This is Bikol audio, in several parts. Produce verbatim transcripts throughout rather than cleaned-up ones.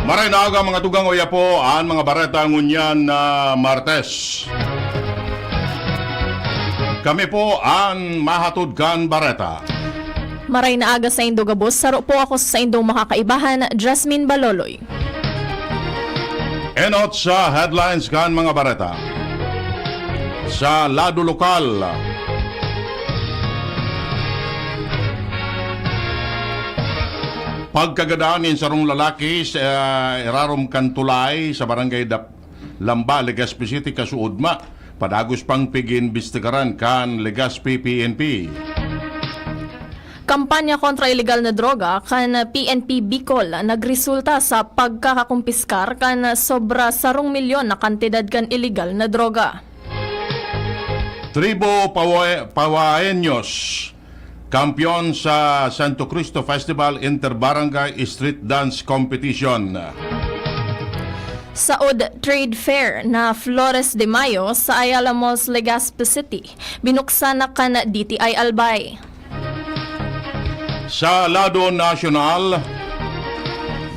Maray na aga, mga tugang, oya po an mga bareta ngunyan na Martes. Kami po an mahatod kan bareta. Maray na aga saindo gabos, saro po ako sa saindong makakaibahan, Jasmine Baloloy. Enot sa headlines kan mga bareta. Sa lado lokal, pagkagadan nin sarong lalaki sa irarom kan tulay sa barangay Dap-, Lamba, Legazpi City, kasuodma, padagos pang pig-iimbestigaran kan Legazpi P N P. Kampanya kontra ilegal na droga kan P N P Bicol nagresulta sa pagkakakumpiskar kan sobra sarong milyon na kantidad kan ilegal na droga. Tribo Pawa-, Pawaeños, kampeon sa Santo Cristo Festival Inter-Barangay Street Dance Competition. Saod Trade Fair na Flores de Mayo sa Ayala Malls, Legazpi City, binuksan na kan D T I Albay. Sa lado nasyonal,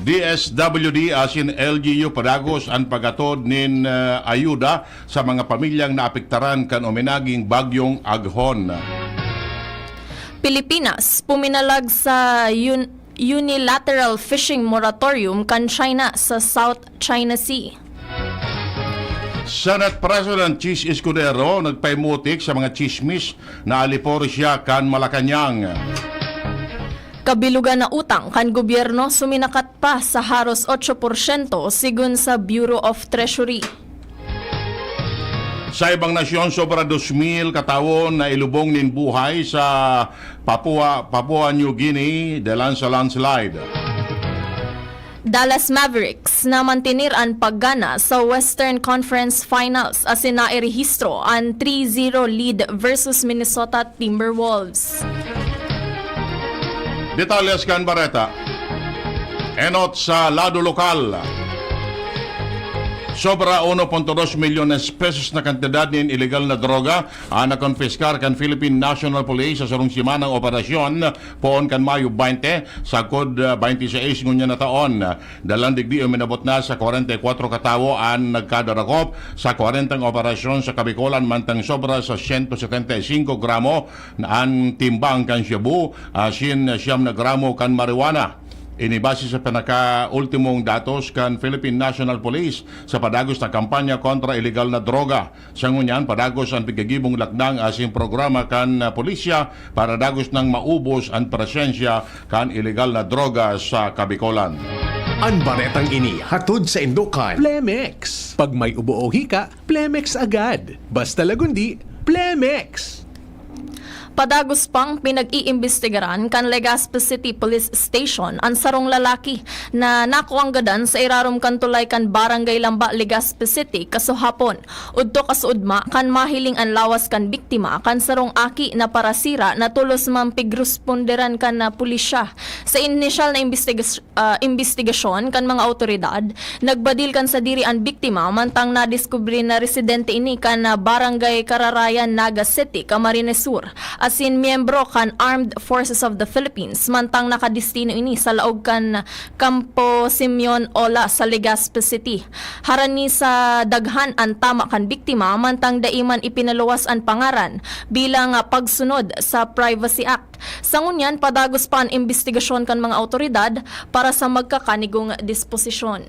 D S W D asin L G U padagos an paghatod nin, eh, ayuda sa mga pamilyang naapektaran kan uminaging Bagyong Aghon. Pilipinas puminalag sa un-, unilateral fishing moratorium kan China sa South China Sea. Senate President Chiz Escudero nagpaimutik sa mga chismis na alipor siya kan Malacañang. Kabilugan na utang kan gobyerno suminakat pa sa haros otso porsyento, sigon sa Bureau of Treasury. Sa ibang nasyon, sobra dos mil katawo na ilubong nin buhay sa Papua, Papua New Guinea dalan sa landslide. Dallas Mavericks na mantenir an paggana sa Western Conference Finals asin nairehistro an three zero lead versus Minnesota Timberwolves. Detalles kan bareta. Enot sa lado lokal. Sobra uno punto dos milyones pesos na kantidad nin ilegal na droga an nakonpiskar kan Philippine National Police sa sarong simanang operasyon poon kan Mayo baynte, sagkod, ah, baynte seis ngunyan na taon. Dalan digdi, uminabot na sa kwarenta y kwatro katawo an nagkadarakop sa kwarentang operasyon sa Kabikolan, mantang sobra sa siyento setenta y singko gramo na an timbang kan shabu, asin siyam na gramo kan marijuana. Ini base sa pinakaultimong datos kan Philippine National Police sa padagos na kampanya kontra ilegal na droga. Sa ngunyan, padagos an pigagibong lakdang asin programa kan, ah, pulisya para dagos nang maubos an presensya kan ilegal na droga sa Kabikolan. An baretang ini hatod saindo kan Plemex. Pag may ubo o hika, Plemex agad. Basta lagundi, Plemex! Padagos pang pinag-iimbestigaran kan Legazpi City Police Station an sarong lalaki na nakuang gadan sa irarom kan tulay kan Barangay Lamba, Legazpi City, kasuhapon. Udto kasuodma kan mahiling an lawas kan biktima kan sarong aki na parasira na tolos man pigresponderan kan, ah, pulisya. Sa inisyal na imbestigas-, ah, imbestigasyon kan mga awtoridad, nagbadil kan sadiri an biktima, mantang nadiskubre na residente ini kan, ah, Barangay Kararayan, Naga City, Camarines Sur, asin miyembro kan Armed Forces of the Philippines, mantang nakadestino ini sa laog kan Campo Simeon Ola sa Legazpi City. Harani sa daghan an tama kan biktima, mantang dai man ipinaluwas an pangaran bilang, ah, pagsunod sa Privacy Act. Sa ngunyan, padagos pa an imbestigasyon kan mga awtoridad para sa magkakanigong disposisyon.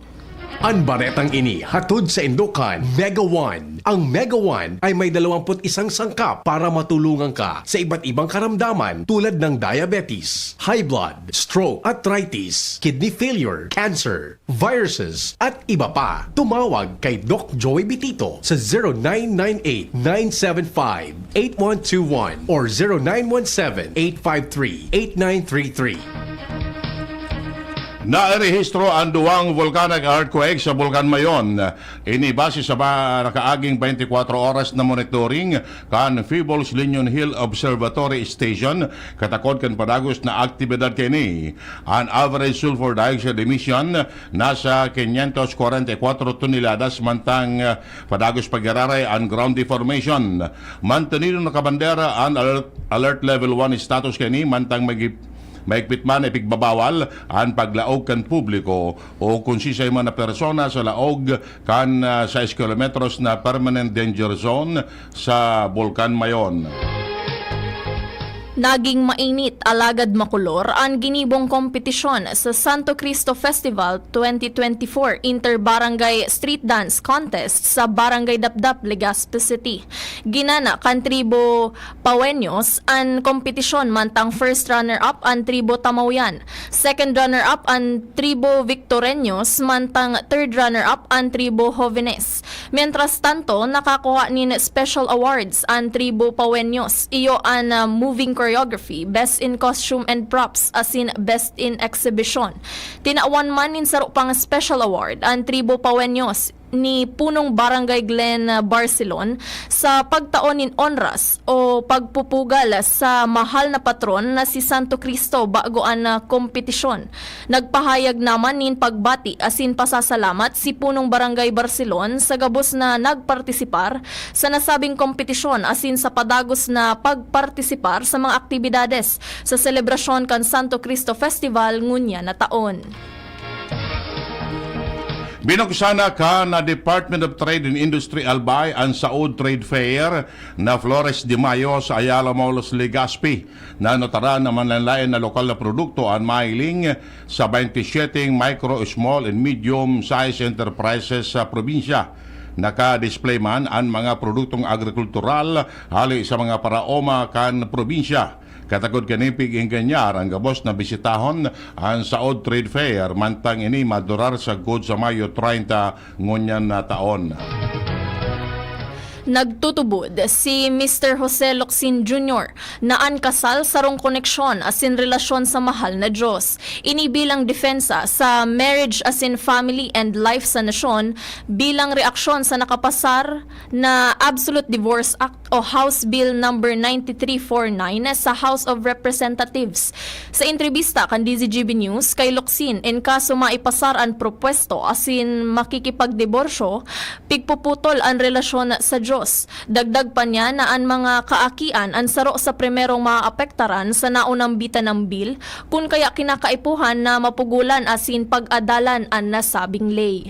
An baretang ini hatod saindo kan Mega One. Ang Mega One ay may dalawampu't isang sangkap para matulungan ka sa iba't ibang karamdaman tulad ng diabetes, high blood, stroke, arthritis, kidney failure, cancer, viruses, at iba pa. Tumawag kay Doc Joey Bitito sa zero nine nine eight, nine seven five, eight one two one or zero nine one seven, eight five three, eight nine three three. Nairehistro an duwang volcanic earthquake sa Bulkan Mayon. Ini base sa ba-, nakaaging twenty-four oras na monitoring kan Peebles Linyon Hill Observatory Station, katakod kan padagos na aktibidad kaini. An average sulfur dioxide emission nasa quinientos kwarenta y kwatro toneladas, mantang, ah, padagos pa giraray an ground deformation. Mantenido nakabandera an alert, alert level one status kaini, mantang may gi-, Mahigpit man ipigbabawal an paglaog kan publiko o kun siisay man na persona sa laog kan, ah, sais kilometros na permanent danger zone sa Bulkan Mayon. Naging mainit alagad makolor an ginibong kompetisyon sa Santo Cristo Festival twenty twenty-four Inter-Barangay Street Dance Contest sa Barangay Dapdap, Legazpi City. Ginana kan tribo Paweños an kompetisyon, mantang first runner-up an tribo Tamawian, second runner-up an tribo Victoreños, mantang third runner-up an tribo Jovenes. Mientras tanto, nakakuha nin special awards an tribo Paweños, iyo an, ah, moving choreography, best in costume and props, asin best in exhibition. Tinawan man nin saro pang special award an tribo Paweños ni Punong Barangay Glenn Barcelon sa pagtao nin onras o pagpupugal sa mahal na patron na si Santo Cristo bago an, ah, kompetisyon. Nagpahayag naman nin pagbati asin pasasalamat si Punong Barangay Barcelon sa gabos na nagpartisipar sa nasabing kompetisyon asin sa padagos na pagpartisipar sa mga aktibidades sa selebrasyon kan Santo Cristo Festival ngunyan na taon. Binuksan na kan Department of Trade and Industry, Albay, an Saud Trade Fair na Flores de Mayo sa Ayala Malls, Legazpi. Nanutaran na manlaen-laen na lokal na produkto an mahiling sa twenty-seven micro, small and medium size enterprises sa probinsya. Naka-display man an mga produktong agrikultural hale sa mga paraoma kan probinsya. Katakod kan pig-engganyar, an gabos na bisitahon an Saud Trade Fair, mantang ini madurar sagkod sa Mayo treinta ngunyan na taon. Nagtutubod si Mister Jose Locsin Junior na an kasal sarong koneksyon asin relasyon sa mahal na Diyos. Ini bilang depensa sa marriage asin family and life sa nasyon, bilang reaksyon sa nakapasar na Absolute Divorce Act o House Bill Number ninety-three forty-nine sa House of Representatives. Sa entrebista kan D Z G B News kay Locsin, in kaso maipasar an propuesto asin makikipagdiborsyo, pigpuputol an relasyon sa Diyos. Dagdag pa niya na an mga kaakian an saro sa primerong maapektaran sa naunambitan na bil, kun kaya kinakaipuhan na mapugolan asin pag-adalan an nasabing ley.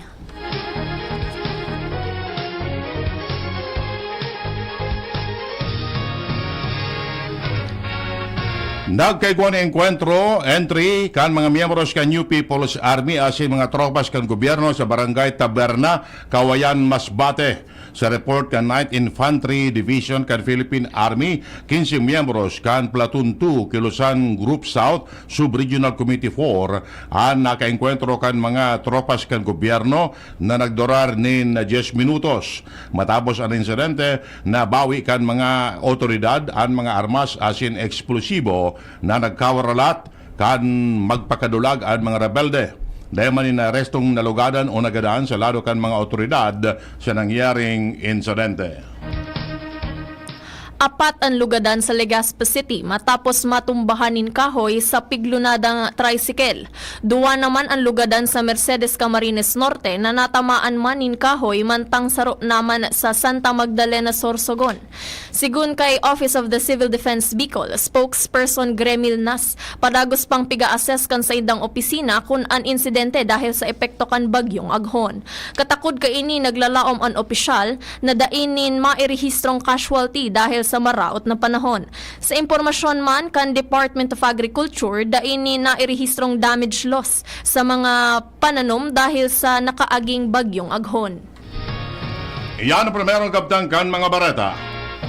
Nagkaigwa nin engkwentro, entry, kan mga miyembros kan New People's Army asin mga tropas kan gobyerno sa Barangay Taberna, Kawayan, Masbate. Sa report kan Ninth Infantry Division kan Philippine Army, quince miyembros kan Platoon two, Kilusan Group South, Sub-Regional Committee four, an nakaengkwentro kan mga tropas kan gobyerno na nagdurar nin diyes minutos. Matapos an insidente, nabawi kan mga awtoridad an mga armas asin eksplosibo na nagkawaralat kan magpakadulag an mga rebelde. Dai man nin naarestong nalugadan o nagadan sa lado kan mga awtoridad sa nangyaring insidente. Apat an lugadan sa Legazpi City matapos matumbahan nin kahoy sa piglunadang tricycle. Duwa naman an lugadan sa Mercedes, Camarines Norte na natamaan man nin kahoy, mantang saro naman sa Santa Magdalena, Sorsogon. Sigon kay Office of the Civil Defense Bicol spokesperson Gremil Nas, padagos pang piga-assess kan saindang opisina kun an insidente dahil sa epekto kan Bagyong Aghon. Katakod kaini, naglalaom an opisyal na dai nin mairehistrong casualty dahil sa maraot na panahon. Sa impormasyon man kan Department of Agriculture, dai nin nairehistrong damage loss sa mga pananom dahil sa nakaaging Bagyong Aghon. Iyan ang primerong kabtang kan mga bareta.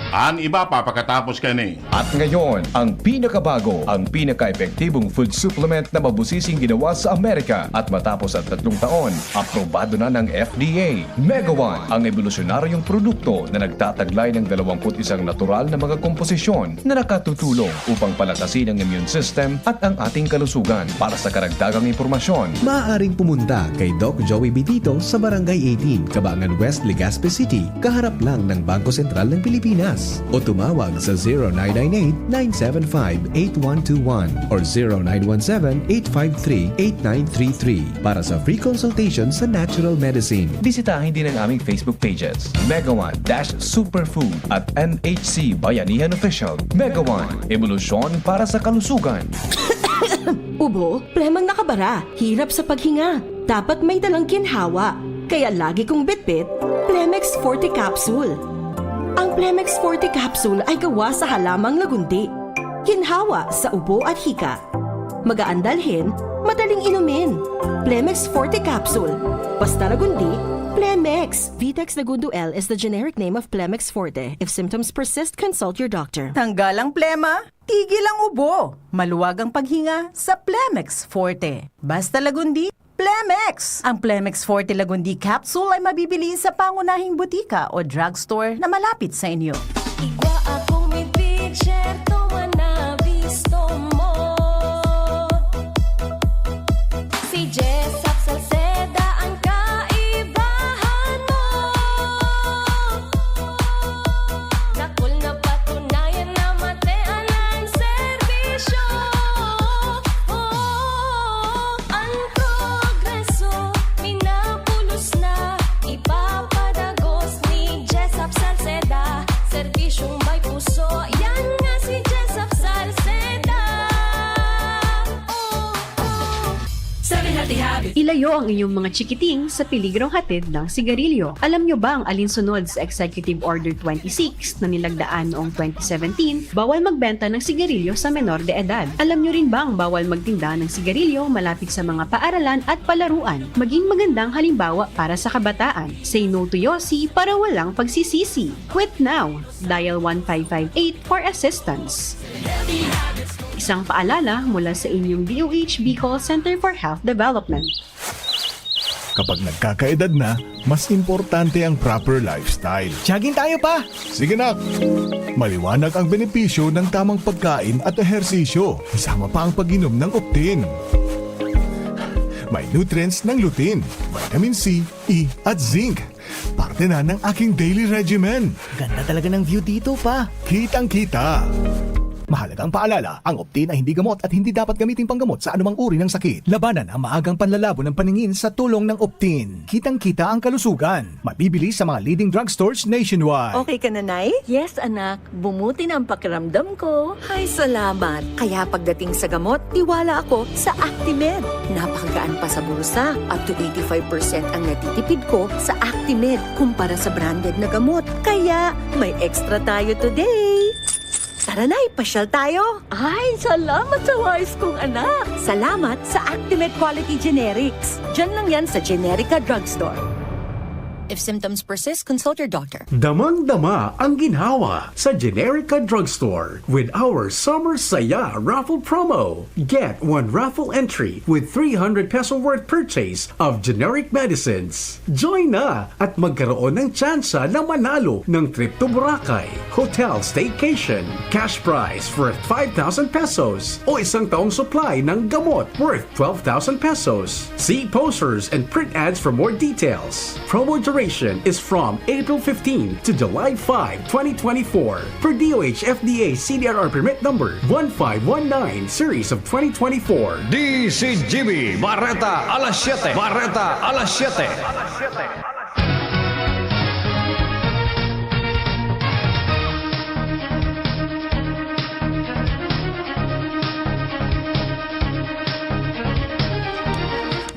An iba pa pakatapos kaini. At ngayon, ang pinakabago, ang pinaka-epektibong food supplement na mabusising ginawa sa Amerika. At matapos ang tatlong taon, aprobado na ng F D A. Mega One, ang ebolusyonaryong produkto na nagtataglay ng dalawampu't isang natural na mga komposisyon na nakatutulong upang palakasin ang immune system at ang ating kalusugan. Para sa karagdagang impormasyon, maaaring pumunta kay Doc Joey Bitito sa Barangay eighteen, Cabangan West, Legazpi City, kaharap lang ng Bangko Sentral ng Pilipinas, o tumawag sa zero nine nine eight, nine seven five, eight one two one or zero nine one seven, eight five three, eight nine three three para sa free consultation sa natural medicine. Bisitahin din ang aming Facebook pages, Mega One dash Superfood at M H C Bayanihan Official. Mega One, ebolusyon para sa kalusugan. Ubo, plemang nakabara, hirap sa paghinga. Dapat may dalang ginhawa. Kaya lagi kong bitbit, Plemex Forte Capsule. Ang Plemex Forte Capsule ay gawa sa halamang lagundi. Ginhawa sa ubo at hika. Magaan dalhin, madaling inumin. Plemex Forte Capsule. Basta lagundi, Plemex. Vitex Lagundo L is the generic name of Plemex Forte. If symptoms persist, consult your doctor. Tanggal ang plema, tigil ang ubo. Maluwag ang paghinga sa Plemex Forte. Basta lagundi, Plemex! Ang Plemex Forte Lagundi Capsule ay mabibili sa pangunahing butika o drugstore na malapit sa inyo. Igwa akong mi-feature, tuma na bisto mo. Si Jessop Salceda ang kaibahan mo. Dakul na patunayan na matean ang serbisyo. Oh, ang progreso, minapulos na, ipapadagos ni Jessop Salceda. Serbisyong may puso, yan nga si Jessop Salceda. Oh, oh. Seven Healthy Habits. Ilayo ang inyong mga chikiting sa peligrong hatid ng sigarilyo. Alam nyo ba ang alinsunod sa Executive Order twenty-six na nilagdaan noong twenty seventeen? Bawal magbenta ng sigarilyo sa menor de edad. Alam nyo rin bang bawal magtinda ng sigarilyo malapit sa mga paaralan at palaruan? Maging magandang halimbawa para sa kabataan. Say no to yosi para walang pagsisisi. Quit now! Dial one five five eight for assistance. Isang paalala mula sa inyong D O H Bicol Center for Health Development. Kapag nagkakaedad na, mas importante ang proper lifestyle. Jogging tayo, pa! Sige, nak! Maliwanag ang benepisyo ng tamang pagkain at ehersisyo, kasama pa ang pag-inom ng Optin. May nutrients ng lutein, vitamin C, E, at zinc. Parte na ng aking daily regimen. Ganda talaga ng view dito, pa. Kitang-kita. Mahalagang paalala, ang Optin ay hindi gamot at hindi dapat gamitin panggamot sa anumang uri ng sakit. Labanan ang maagang panlalabo ng paningin sa tulong ng Optin. Kitang-kita ang kalusugan. Mabibili sa mga leading drugstores nationwide. Okay ka na, Nay? Yes, anak. Bumuti na ang pakiramdam ko. Ay, salamat. Kaya pagdating sa gamot, tiwala ako sa Actimed. Napakagaan pa sa bulsa. Up to eighty-five percent ang natitipid ko sa Actimed kumpara sa branded na gamot. Kaya, may extra tayo today. Tara na, ipasyal tayo. Ay, salamat sa wais kong anak. Salamat sa Actimed Quality Generics. Diyan lang yan sa Generica Drugstore. If symptoms persist, consult your doctor. Damang-dama ang ginhawa sa Generica Drugstore with our Summer Saya Raffle Promo. Get one raffle entry with three hundred peso worth purchase of generic medicines. Join na at magkaroon ng tsansa na manalo ng trip to Boracay, hotel staycation, cash prize worth five thousand pesos, o isang taong supply ng gamot worth twelve thousand pesos. See posters and print ads for more details. Promo duration is from April fifteen to July five, twenty twenty-four, per D O H F D A C D R R permit number one five one nine series of twenty twenty-four. D C G B, Bareta alas siyete. Bareta alas siyete.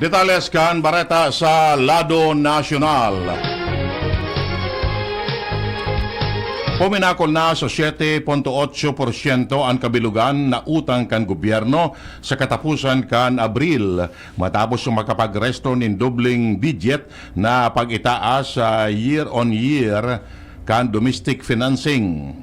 Detalles kan bareta sa lado nasyonal. Puminakol na sa siyete punto otso porsyento an kabilogan na utang kan gobyerno sa katapusan kan Abril, matapos makapagresto nin dobleng digit na pag-itaas sa year-on-year kan domestic financing.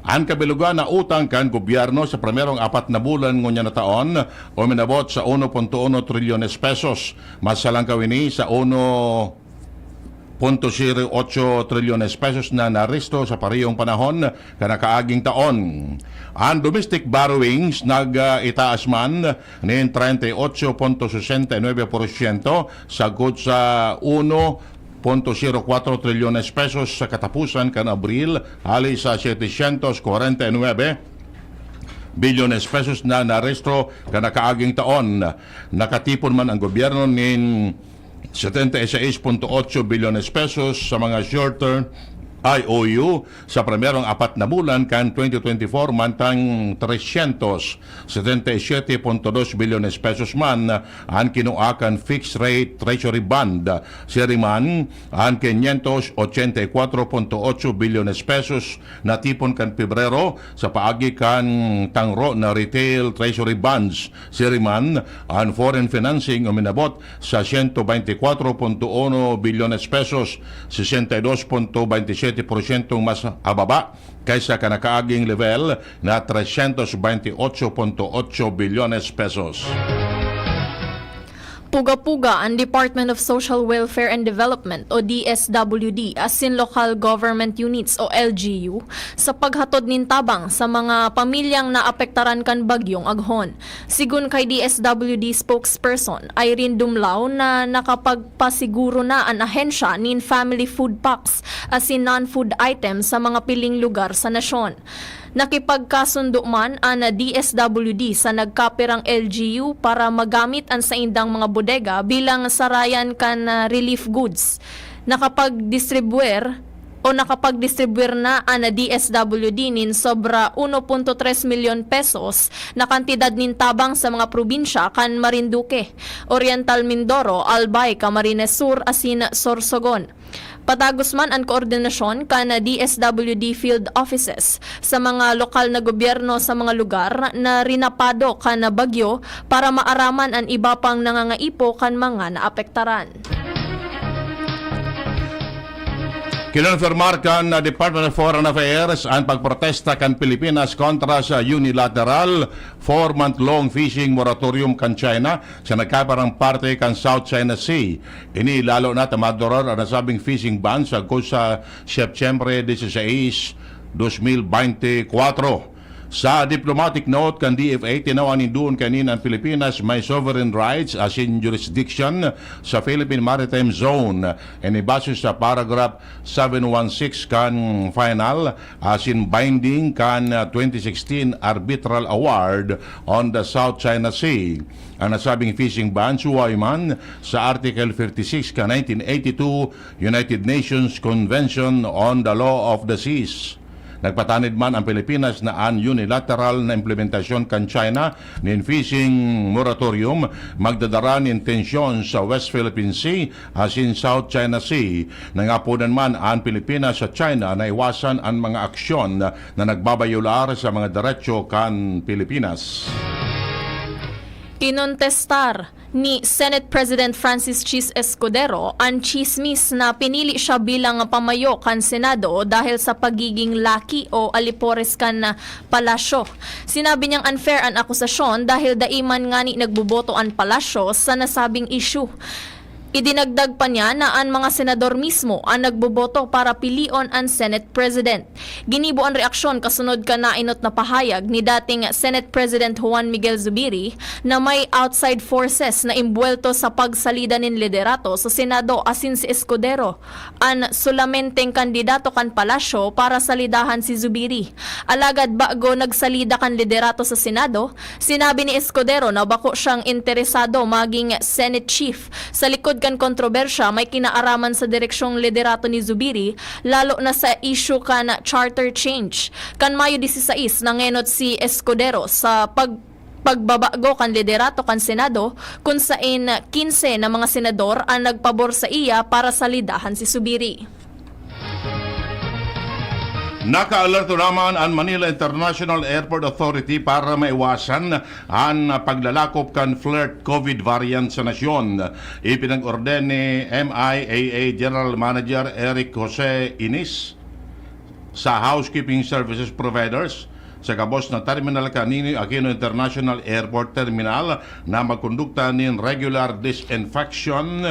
An kabilogan na utang kan gobyerno sa primerong apat na bulan ngunyan na taon uminabot sa uno punto uno trilyones pesos. Mas halangkaw ini sa uno punto zero otso trilyones pesos na naresto sa parehong panahon kan nakaaging taon. An domestic borrowings nag-itaas man nin treinta y ocho punto sesenta y nuebe porsyento sagkod sa uno punto zero kwatro trilyones pesos sa katapusan kan Abril, hali sa setecientos kwarenta y nuebe bilyones pesos na naresto kan nakaaging taon. Nakatipon man ang gobyerno nin setenta y seis punto otso bilyones pesos sa mga short-term I O U sa primerong apat na bulan kan twenty twenty-four, mantang tresyentos setenta y siete punto dos bilyones pesos man an kinua kan fixed rate treasury bond. Siring man, an quinientos ochenta y cuatro punto ocho bilyones pesos na tipon kan Pebrero sa paagi kan tangro na retail treasury bonds. Siring man, an foreign financing uminabot sa siyento beintikwatro punto uno bilyones pesos, sesenta y dos punto beintisyete porsyentong mas ababa kaysa kan nakaaging level na tresyentos beintiotso punto otso bilyones pesos. Puga-puga an Department of Social Welfare and Development o D S W D asin local government units o L G U sa paghatod nin tabang sa mga pamilyang naapektaran kan Bagyong Aghon. Sigun kay D S W D spokesperson Irene Dumlao na nakapagpasiguro na an ahensya nin family food packs asin non-food items sa mga piling lugar sa nasyon. Nakipagkasundo man an D S W D sa nagkapirang L G U para magamit an saindang mga bodega bilang sarayan kan relief goods. Nakapagdistribwer o nakapagdistribwer na an D S W D nin sobra uno punto tres milyon pesos na kantidad nin tabang sa mga probinsya kan Marinduque, Oriental Mindoro, Albay, Camarines Sur asin Sorsogon. Patagos man an koordinasyon kan D S W D field offices sa mga lokal na gobyerno sa mga lugar na rinapado kan bagyo para maaraman an iba pang nangangaipo kan mga naapektaran. Kinonfirmar kan Department of Foreign Affairs an pagprotesta kan Pilipinas kontra sa unilateral four-month-long fishing moratorium kan China sa nagkaparang parte kan South China Sea. Ini lalo na ta madurar an nasabing fishing ban sagkod sa Setyembre dieciséis, dos mil beintikwatro. Sa diplomatic note kan D F A, tinawan nin duon kaini an Pilipinas may sovereign rights asin jurisdiction sa Philippine Maritime Zone. Ini base sa paragraph seven one six kan final asin binding kan twenty sixteen Arbitral Award on the South China Sea. An nasabing fishing ban suway man sa Article fifty-six kan nineteen eighty-two United Nations Convention on the Law of the Seas. Nagpatanid man an Pilipinas na an unilateral na implementasyon kan China nin fishing moratorium magdadara nin tensyon sa West Philippine Sea asin South China Sea. Nangapodan man an Pilipinas sa China na iwasan an mga aksyon na nagbabayolar sa mga deretsyo kan Pilipinas. Kinontestar ni Senate President Francis Chiz Escudero an tsismis na pinili siya bilang pamayo kan Senado dahil sa pagiging laki o alipores kan palasyo. Sinabi niyang unfair an akusasyon dahil dai man ngani nagboboto an palasyo sa nasabing isyu. Idinagdag pa niya na an mga senador mismo an nagboboto para pilion an Senate President. Ginibo an reaksyon kasunod kan naenot na pahayag ni dating Senate President Juan Miguel Zubiri na may outside forces na imbwelto sa pagsalida nin liderato sa Senado asin si Escudero, an solamenteng kandidato kan palasyo para salidahan si Zubiri. Alagad bago nagsalida kan liderato sa Senado, sinabi ni Escudero na bako siyang interesado maging Senate Chief. Sa likod kan kontrobersya, may kinaaraman sa direksyong liderato ni Zubiri, lalo na sa isyu kan charter change. Kan Mayo dieciséis, nangenot si Escudero sa pag pagbabago kan liderato kan Senado, kun sain quince na mga senador an nagpabor sa iya para salidahan si Zubiri. Nakaalerto naman an Manila International Airport Authority para maiwasan an paglalakop kan flirt COVID variant sa nasyon. Ipinag-orden ni M I A A General Manager Eric Jose Inis sa housekeeping services providers sa gabos na terminal kan Ninoy Aquino International Airport Terminal na magkondukta nin regular disinfection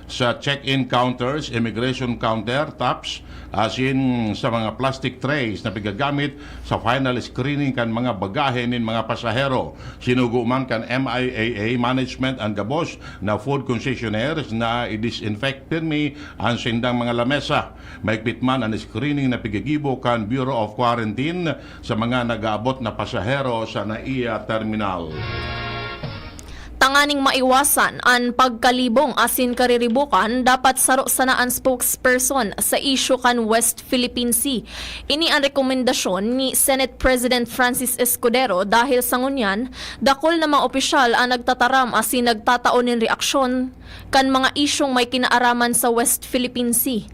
sa check-in counters, immigration counter tops, asin sa mga plastic trays na pigagamit sa final screening kan mga bagahe nin mga pasahero. Sinugo man kan M I A A management an gabos na food concessionaires na i-disinfect pirmi an sindang mga lamesa. Maigpit man an screening na pigigibo kan Bureau of Quarantine sa mga nag-aabot na pasahero sa NAIA terminal. Tanganing maiwasan an pagkalibong asin kariribokan, dapat saro sana an spokesperson sa isyu kan West Philippine Sea. Ini an rekomendasyon ni Senate President Francis Escudero, dahil sa ngunyan, dakul na mga opisyal an nagtataram asin nagtatao nin reaksyon kan mga isyung may kinaaraman sa West Philippine Sea.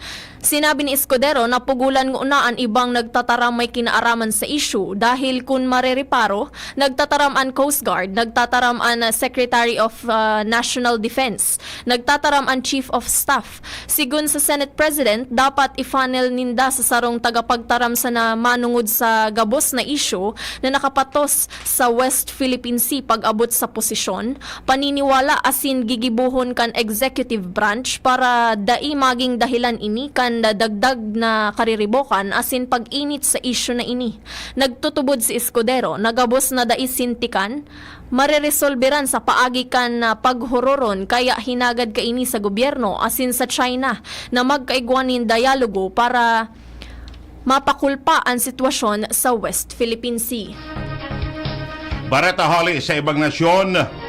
Sinabi ni Escudero na pugulan ngona an ibang nagtataram may kinaaraman sa isyu, dahil kun marereparo, nagtataram an Coast Guard, nagtataram an, ah, Secretary of, ah, National Defense, nagtataram an Chief of Staff. Sigon sa Senate President, dapat i-funnel ninda sa sarong tagapagtaram sana manongod sa gabos na isyu na nakapatos sa West Philippine Sea pag-abot sa posisyon, paniniwala asin gigibohon kan executive branch para dai magin dahilan ini kan dagdag na kariribokan asin pag-init sa isyu na ini. Nagtutubod si Escudero na gabos na dai sintikan, mareresolberan sa paagi kan, ah, paghororon, kaya hinagad kaini sa gobyerno asin sa China na magkaigwa nin dialogo para mapakulpa an sitwasyon sa West Philippine Sea. Bareta hali sa ibang nasyon.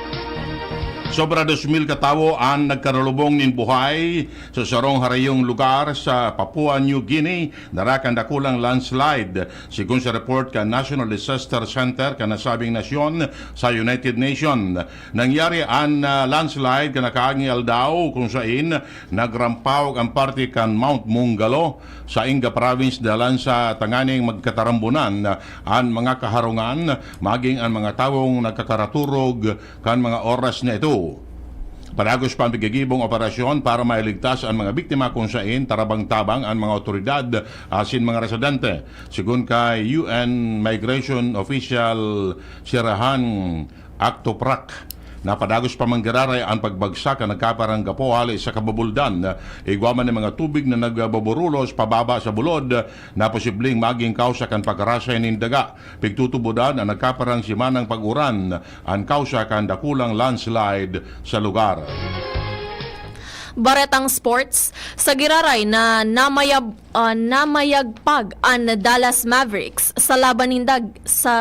Sobra dos mil katawo an nagkaralubong nin buhay sa sarong harayong lugar sa Papua New Guinea, dara kan dakulang landslide, sigon sa report kan National Disaster Center kan nasabing nasyon sa United Nations. Nangyari an, ah, landslide kan nakaaging aldaw, kung sain nagrampawag an parte kan Mount Mungalo sa Inga Province dalan sa tanganing magkatarambunan an mga kaharungan, maging an mga tawong nagkakaraturog kan mga oras na ito. Padagos pa an pigigibong operasyon para mailigtas an mga biktima, kung sain tarabang-tabang an mga otoridad asin mga residente. Sigon kay U N Migration Official Sirahan Aktoprak, napadagos pa man giraray an pagbagsak kan nagkaparang gapo hali sa kabubuldan. Igwa man nin mga tubig na nagbaburulos pababa sa bulod na posibleng maging kausa kan pagkarasay nin daga. Pigtutubodan an nagkaparang semanang pag-uran an kausa kan dakulang landslide sa lugar. Baretang sports, sa giraray na namayab-, ah, namayagpag an Dallas Mavericks sa laban ninda sa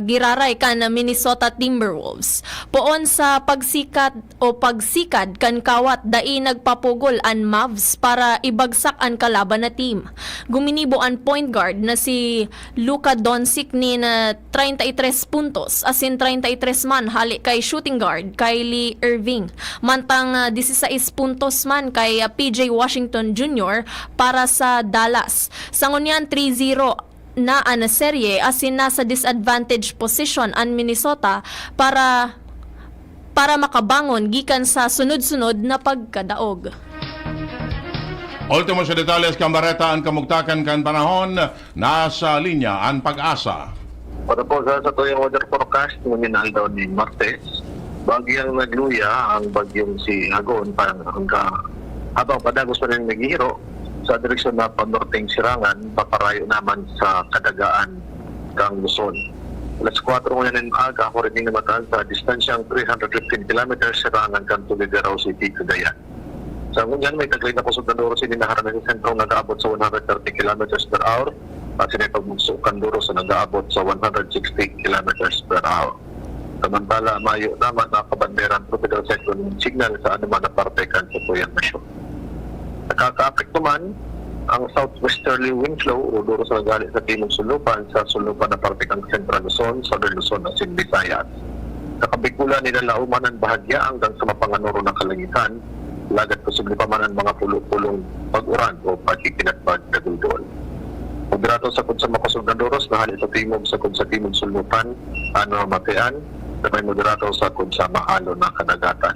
giraray kan Minnesota Timberwolves. Poon sa pagsikat o pagsikad kan kawat, dai nagpapugol an Mavs para ibagsak an kalaban na team. Guminibo an point guard na si Luka Doncic nin, ah, treinta y tres puntos asin treinta y tres man hale kay shooting guard Kyrie Irving, mantang, ah, dieciséis puntos man kay, ah, P J Washington Junior para sa Dallas. Sa ngunyan, three zero na an serye asin nasa disadvantage position an Minnesota para, para makabangon gikan sa sunod-sunod na pagkadaog. Ultimo sa detalles kan bareta, an kamugtakan kan panahon. Nasa linya an PAGASA. Para po sa satuyang weather forecast, ngunyan aldaw nin Martes, bagyang nagluya ang bagyong si Hagon, parang hangga-, habang padagos pa rin naghihiro sa direksyon na panorteng Sirangan, paparayo naman sa kadagaan kan Luzon. Alas kwatro ngunyan nin aga, hurining namatahan sa distansyang three hundred fifteen kilometers, Sirangan kan Tuguegarao City, Cagayan. Sa ngunyan, may taglay na kusog na doros ini na harani sa sentrong nag-aabot sa one hundred thirty kilometers per hour, asin may pagmugso kan doros na nag-aabot sa one hundred sixty kilometers per hour. Samantala, mayo naman nakabandera ang tropical cyclone signal sa anuman na parte kan satuyang nasyon. Nakakaapekto man ang southwesterly wind flow o doros na naghale sa timog sulnupan sa sulnupan na parte kan Central Luzon, Southern Luzon asin Visayas. Sa Kabikulan, nilalauman an bahagya hanggang sa mapanganoro na kalangitan, lagad posible pa man an mga pulo-pulong pag-uran o pagkikinatbag na duldol. Moderato sakod sa makosog na doros na hale sa timog sakod sa timog sulnupan an mamamatean, na may moderato sakod sa maalon na kadagatan.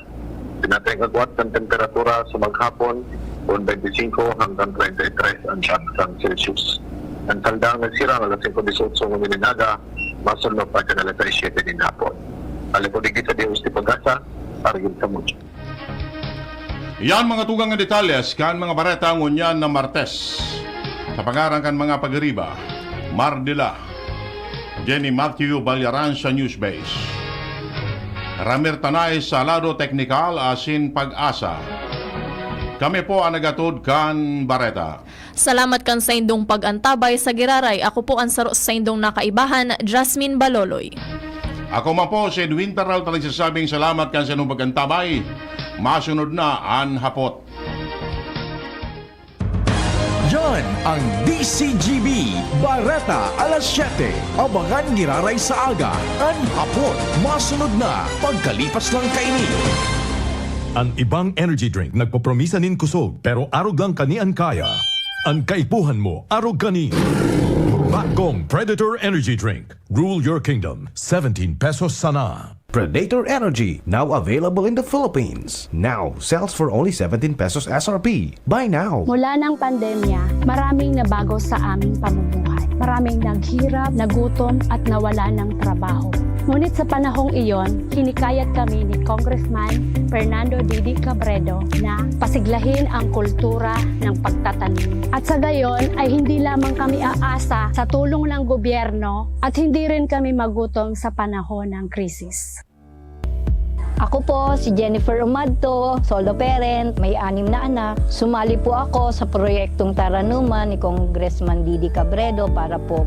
Pinatay ang agwat kan temperatura sa maghapon, poon twenty-five hanggang treinta y tres an tansang Celsius. An saldang nagsirang alas singko dieciocho ngunyan nin aga, masulnop pa kan alas sais siete nin hapon. Hale po digdi sa Dios di Pag-asa, Argil Samudio. Yan mga tugang na detalles kan mga bareta ngunyan na Martes. Sa pangaran kan mga pagiriba, Mardila, Jenny Matthew Balyaran sa Newsbase. Ramir Tanay sa lado teknikal asin Pag-asa. Kami po ang nagatod kan bareta. Salamat kan saindong pag-antabay sa giraray. Ako po ang saro sa saindong nakaibahan, Jasmine Baloloy. Ako man po si Edwin Peralta nagsasabing salamat kan sa inyong pag-antabay. Masunod na an Hapot. Yan ang D C G B, Bareta, alas siyete. Abangan giraray sa aga, an Hapot. Masunod na, pagkalipas lang kaini. An ibang energy drink nagpopromisa nin kusog, pero arog lang kani an kaya. An kaipuhan mo, arog kani. Bagong Predator Energy Drink. Rule your kingdom. Seventeen pesos sana. Predator Energy, now available in the Philippines. Now, sells for only seventeen pesos S R P. Buy now. Mula ng pandemya, maraming nabago sa aming pamumuhay. Maraming naghirap, nagutom at nawala ng trabaho. Ngunit sa panahong iyon, hinikayat kami ni Congressman Fernando Didi Cabredo na pasiglahin ang kultura ng pagtatanim. At sa gayon ay hindi lamang kami aasa sa tulong ng gobyerno at hindi rin kami magutom sa panahon ng krisis. Ako po si Jennifer Umadto, solo parent, may anim na anak. Sumali po ako sa proyektong Taranuman ni Congressman Didi Cabredo para po